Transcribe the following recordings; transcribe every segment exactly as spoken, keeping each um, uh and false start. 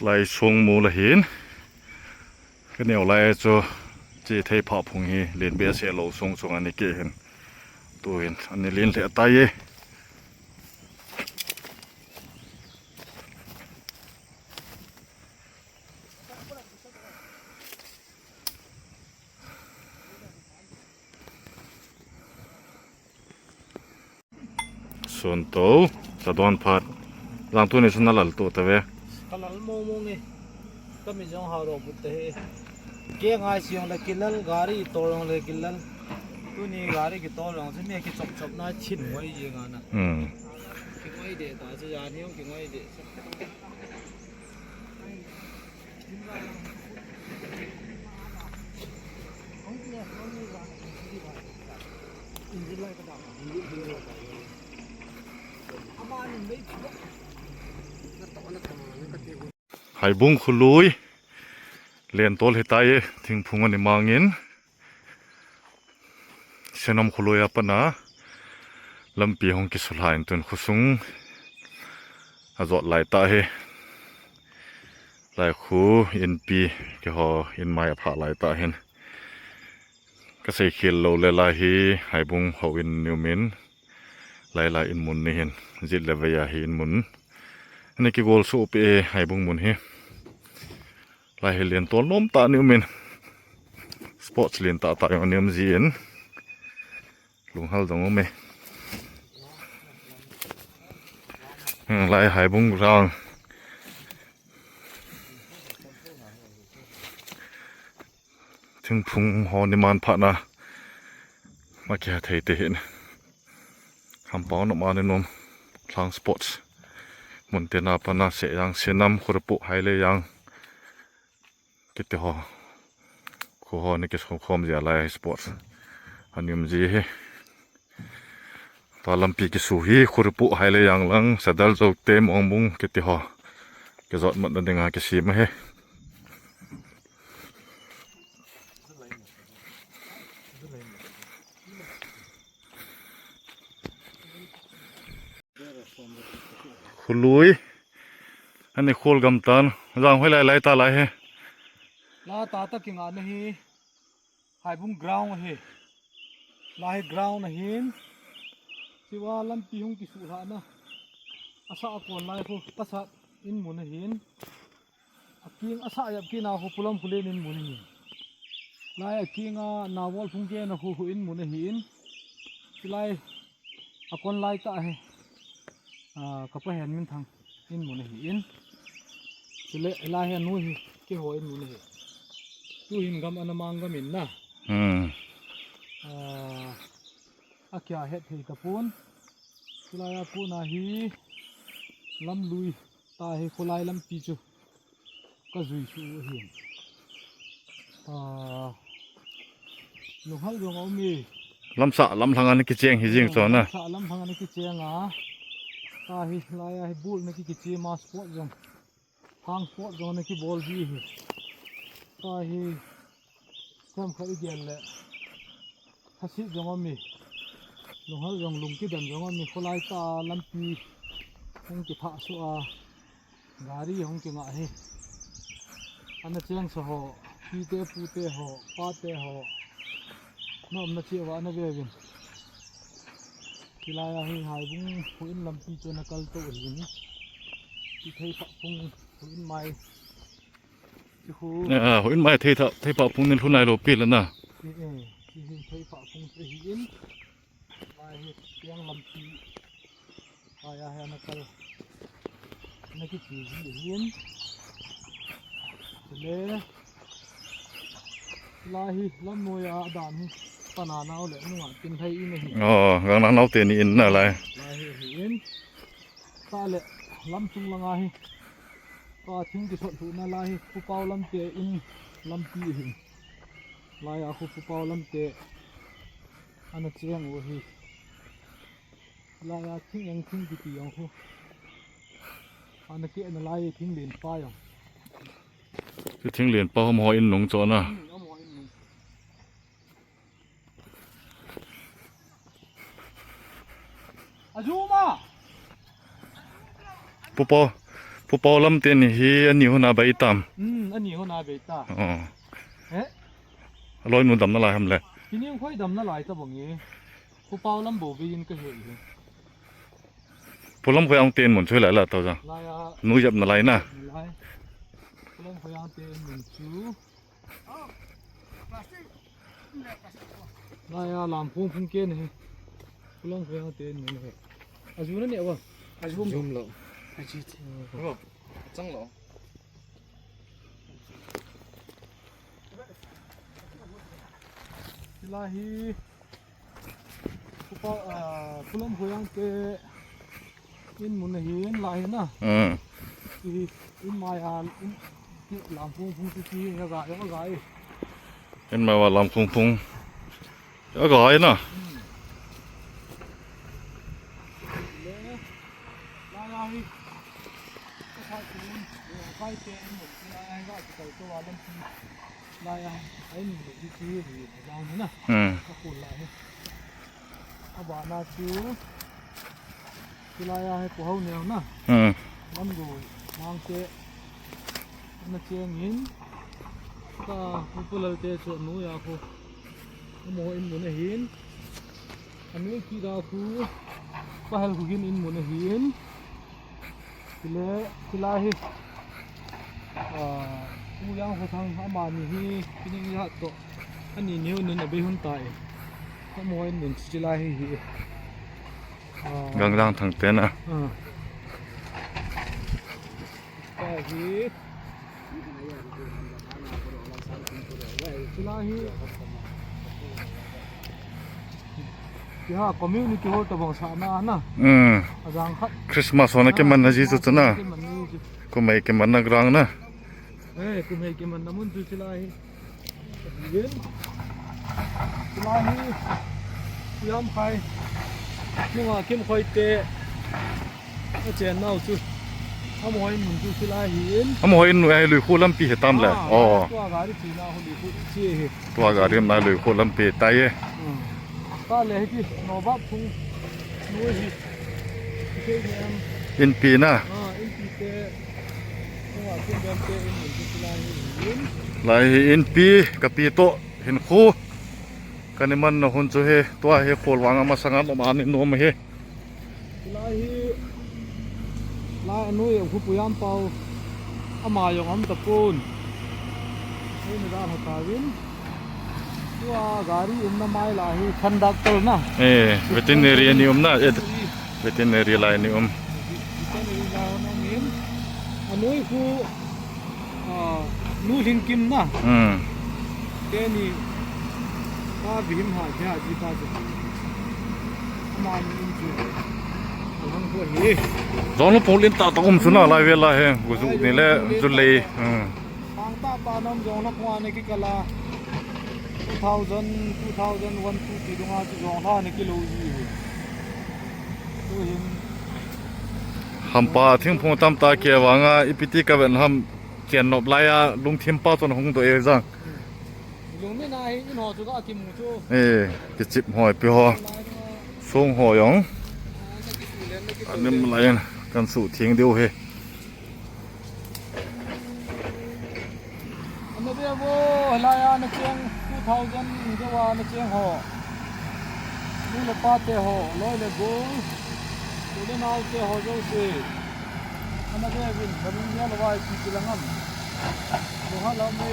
Lai sung mol ahin. Ka neo lai chu che thei pha phung hi len behseh lou sung sung ani ke hin. Tu hin ani len lheh tai e. Sun to, sa don phat. Jang tuni sun na lal to ta ve. Ka lal mo mo nge. Ka mi jong ha ro but te he. Ke ngai siang le kilal, gari to jong le kilal. Tuni gari ki to jong, mi ki chop chop na chin wai je nga na. Hmm. Ki wai de ta, chu jan hiong ki wai de. Haibung khului, len tol hitai e, thingphung ani mangin. Senom khului a pat na, lampi hung kisulha in tun khosung, ajot lai ta hi. Lai khu inpi, keiho in mai apha lai ta hin. Ka sei khel lou le lai hi, Haibung houin ni um in, lai lai in mun ni hin, jet le vei a hi in mun. Ani kigol suh pi e, Haibung mun hi. Lai hi len tol nom ta ni um in. Sports len ta ta jong ni um ji in. Lunghal jong um e. Hmm, lai Haibung ground. Thingphung ho ni man phat na. Ma kia thei te hin. Hampau nom ani nom. Lhang sports. Mun te na pat na Sehjang, Senam, Khorepuh, Hailejang. Kiti ho. Khu ho ni kisu khom jia lai sports. Ani um ji hi. Tua lampi kisu hi Khorepuh, Hailejang lang, Sadar, Zote, Mongbung kiti ho. Kijot mat na dinga kisem ahi. Khului. Ani khul gam tan. Jang hoi lai lai ta lai he. La ta ta kinga na hi. Haibung ground ahi. Lai ground ahin. Siwa lampi hung kisulha na. Asa a kon lai khu. Pasat in mun ahin. Aking asa yap kina khu pulam khu len in mun ahin. Lai aking a nawol phung ke na khu khu in mun ahin. Silai a kon lai ta he. A, ka pa hen min thang in mun ahi in. Chule, lai he nu hi, keiho in mun ahi. Tu hin gam ana mang gam in na. Hmm. A, a kia het thei ta pon. Chulai a kona hi, lam lui ta hi, kholai lampi chu. Ka jui chu hin. A, lunghal jong a um e. Lamsa, lamlhang ana kicheng hi jing chon a. Lamsa, lamlhang ana kicheng a. Ka hi lai a hi bul na ki kichim a sport jong. Hang sport jong ana kibol ji hi. Ka hi sem kha i gel le. Thasi jong a um e. Lunghal jong lung kidam jong a um e. Kholai ta lampi. Hung kitha su a. Gari hung kinga hi. Ana cheng sa ho, pite pute ho, pate ho. Na um na chi wa na ve vin. Kilai a hi Haibung khu in lampi chu na kal to hin. Ki thei pha phung khu in mai. Chi khu. Ah, khu in mai thei tha, thei pha phung ni lhun lai lo pi la na. Eh, eh, ki hin thei pha phung te hi in. Lai hi tiang lampi. Lai a hi ana kal. Na kichi ji hin. Chule. Lai hi lam noi a dam hi. Pana nau le nunga tin thei in hi. Oh, gang na nau te ni in na lai. Lai hi hi in. Ta le lam chung langa hi. Ka thing kisot lhu na lai hi. Khu pau lam te in lampi hi. Lai a khu pau lam te. Ana cheng u hi. Lai a thing eng thing kiti jong khu. Ana ke na lai thing len pa jong. Chu thing len pa hom ho in nung chon a. Hmm, hom ho in nung. Azuma. Pupo. Pau lam teni hi ani hon a bei tam. Hmm, ani hon a bei ta. Oh. Eh? Loi nu dam nalai ham le. Kini khoi dam nalai ta bang e. Pau lam bo bei in ka he e. Pau lam khoi ang ten mun chui lai la ta ja. Lai a. Nu yap nalai na. Lai. Pau lam khoi ang ten mun chu. Naya lam phung phung ken he. Pulang phung te ni he. Aju na ne wa. Aju lo. Aju. Chang lo. Ilahi. Pupa, ah, Pulam Hoyang te in mun ahin lai na. Hmm. Hi in mai a, in, lam phung phung ti ti ya ga, ya ga e. In mai wa lam phung phung. Ya ga e na. Hmm. Le, la ya hi. Ka sa ti mun, ya kai te in mun, la ya ga ki kai to wa lam phung. Lai a, a in mun hi hi hi, a dang hi na. Hmm. Ka kul lai hi. A bana chu, chu lai a hi Pu Haoneo na. Hmm. Lamgou, Mangte, na cheng in, ka Pu Pulalte chu nu ya khu. Amo in mun ahin. Anui kida khu, Pa Helkhogin in mun ahin. Chule, chulai hi, ah, Pu Yangkhothang amani hi, pining jat to, ani neo nin abei hun tai. Amo in mun chulai hi hi. Ah. Gangdang Thangte na. Ah. Ka hi. Chulai hi. Kiha community hall tabang sa na na. Hmm. Ajang khat. Christmas hona kiman na ji chu chu na. Kiman ni ji. Kumei kiman na ground na. Eh, kumei kiman na mun chu chulai hi. Yin. Chulai hi. Kuyam khai. Chunga Kimkhoite. A chen nau chu. Amo in mun chu chulai hi in. Amo in nu ai lui khu lampi he tam le. Ah, oh. Tua gari chena ho lui khu chi hi. Tua gari na lui khu lampi tai e. Hmm. Ta le hi ti no ba phung. Nu hi. Inpi na. Ah, inpi te. Chunga Kimkhoite in mun chu chulai hi in. Lai hi inpi kapi to hin khu. Kani man na hun chu hi, tua hi khol vang a masang a nom a ni nom hi. Lai hi, lai anui khu Pu Yampao, ama jong um tapon. Hei na da ha ta vin. Tua gari um na mai lai hi, conductor na. Eh, veterinary ni um na, eh, veterinary lai ni um. Veterinary lai ni um. Anui khu Ah, Nu Lhingkim na. Hmm. Teni. Pa Bihim ha, kya ji pa ji. Ama ni in ji. Alhang ko hi. Jong lo pulin ta ta um suna lai ve la he. Gu ju ni le ju lei. Hmm. Pang ta pa nom jong lo ko ne ki kala. Two thousand, two thousand one, two ti dunga chu jong la ne ki lo ji hi. Tu hin. Hampa thingphung tam ta ke vanga ipi ti ka ven ham. Chen nop lai a lungthim pa chun hung doh e jang. Lungmin a hi in ho chu ka kimu chu. Eh, kichip hoi pi ho. Sung ho jong. Anim lai kan su thing diu he. Ana ve vo, lai a na cheng two thousand in deuh a na cheng ho. Nu le pa te ho, loi le gol. U le nau te ho jouse. Ana ve vin, na lung ya lo vai ti ti la ngam. Lo ha la me.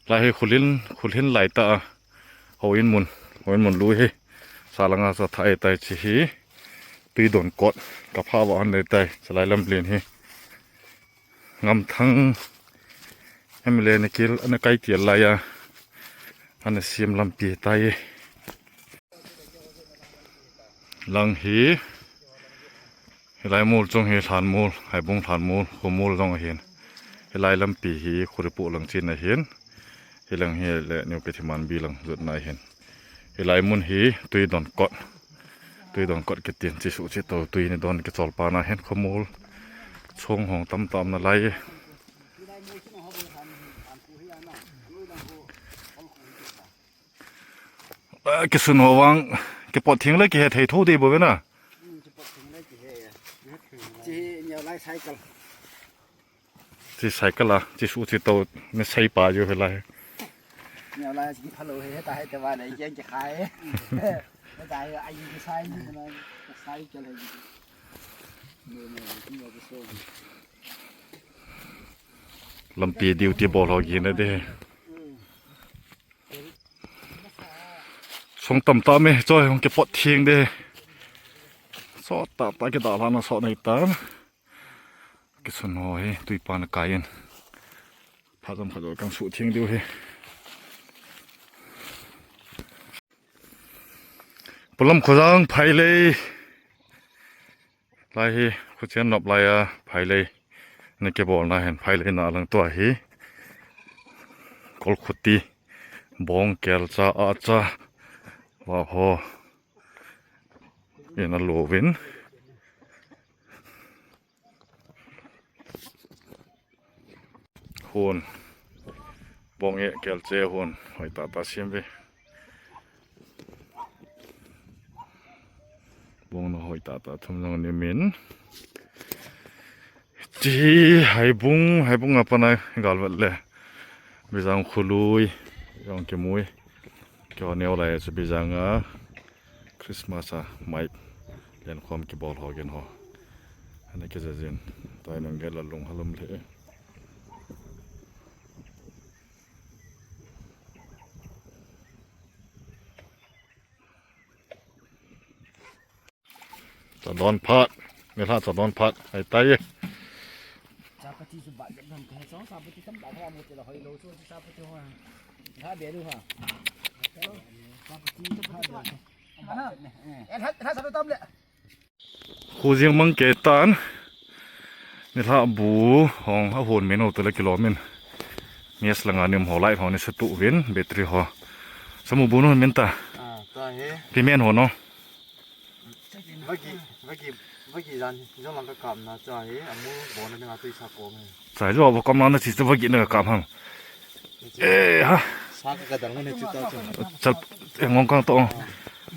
Lai hi khulin, khulin lai ta a. Houin mun, houin mun lui hi. Salanga sa thai tai chi hi. Tui don kot. Ka pha va han le tai. Salai lam lin hi. Ngamthang M L A na kil, ana kai tial lai a. Ana siam lampi tai. Lang hi, hilai mol chung hi Lhanmol, Haibung Lhanmol, Khomol jong ahin. Hilai lampi hi Khuripu lang chin ahin. Hilang hi le New Pethimanbi lang jotna ahin. Hilai mun hi Tuidon kot. Tui don kot kitin, chi su chi to, tui ni don kichol pa na hen khomol. Chong hong tam tam na lai. Ah, kisun ho vang, kipot thing le kihe thei tho dei bou ve na. Chi neo lai cycle. Chi cycle a, chi su chi to, ni sei pa jo he lai. Neo lai chi phalo he ta he te va le yang ki khai. He ta he ai ki sai ni na cycle he. Ni ni ni ki so. Lampi duty bol ho gi na de. Song tam ta me, choi hong kipot thing de. So ta ta kidalha na so nei ta. Kisun ho hi, tui pan kai in. Pha jam khat kan su thing diu hi. Polam Khojang Phailei. Lai hi, khuchen nop lai a, Phailei. Na kibol na hen, Phailei na lang tua hi. Kolkhuti, Bong, Kelcha, Acha. Wa ho. Ina lovin. Hun. Bong e Kelcha hun. Hoi ta ta sim ve. Bong na hoi ta ta thum jong ni min. Chi Haibung, Haibung a pana galvat le. Bijang khului. Jong kimui. Kio neo lai chu Bijang a. Christmas a mai lenkhom kibol ho gen ho. Ana kijajin. Toi nung gel a lung halum le. Cha don phat. Nilhah cha don phat. Ai tai. Chapati chu ba jam nam te cho, chapati tam ba ha mo te la hoi lo chu chapati ho. Ha be lu ha. Chapati chu ha be. Ha ha sa tam le. Khu jing mang ke tan. Nilhah bu hong a hon min ho te la kilo min. Mies langa nim ho light ho ni sa tu vin battery ho. Samu bu no min ta. Ah, ta he. Pi men ho no. Vagi, vagi, vagi jan, jong lang ka kap na cha he, amu bon na nga tui sa ko me. Cha jo ba kom na na chi cha vagi na ka kap ham. Eh, ha. Sa ka ka dang ne chu ta chu. Chal, eh, ngong kang to.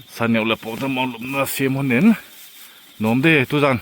Sa neu le po ta mo lum na sim hon nin. Nom de tu jan.